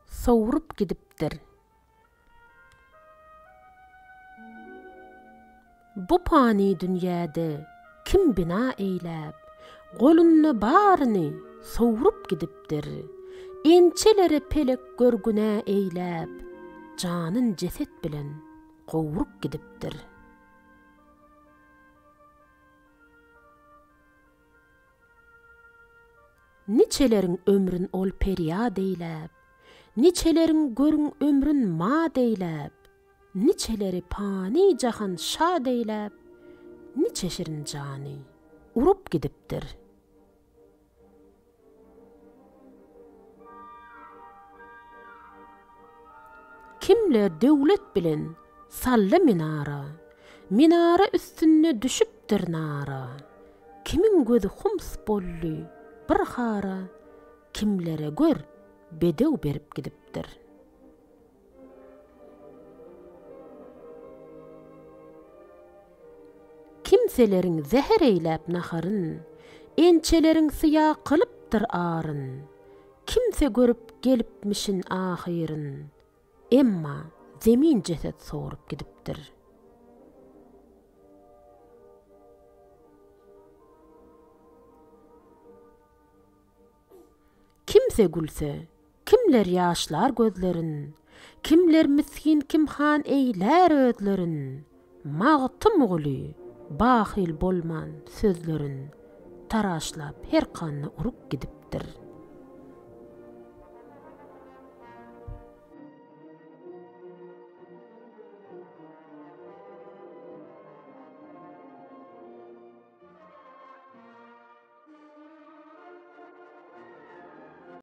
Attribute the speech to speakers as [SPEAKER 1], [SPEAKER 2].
[SPEAKER 1] Sowrup gidipdir. Bu pany dünýäde kim bina eýläp, Golunda baryny sowrup gidipdir. Ençelere pelek gör günä eýläp, Janyn jeset bilen gowrup gidipdir. Niçeleriň ömrün ol perýat eýläp, Niçeleriň görüň ömrün mat eýläp, Niçeleri pany jahan şat eýläp, Niçe şirin jany urup gidipdir. Kimler döwlet bilen saldy minara, Minara üstünde düşüpdir nara. Kimiň gözi hums boldy bir hara, Kimlere gör bedew berip gidipdir. Kimseleriň zäher eýläp naharyn, Ençeleriň syýa kylypdyr aryn. Kimse görüp gelipmişin ahyryn, Emma zemin jeset sorup gidipdir. Kimse gülse, kimler ýaşlar gözlerin, Kimler misgin kim han eýlär özlerin, Magtymguly, bahyl bolman sözlerin, Taraşlap her kanda urup gidipdir.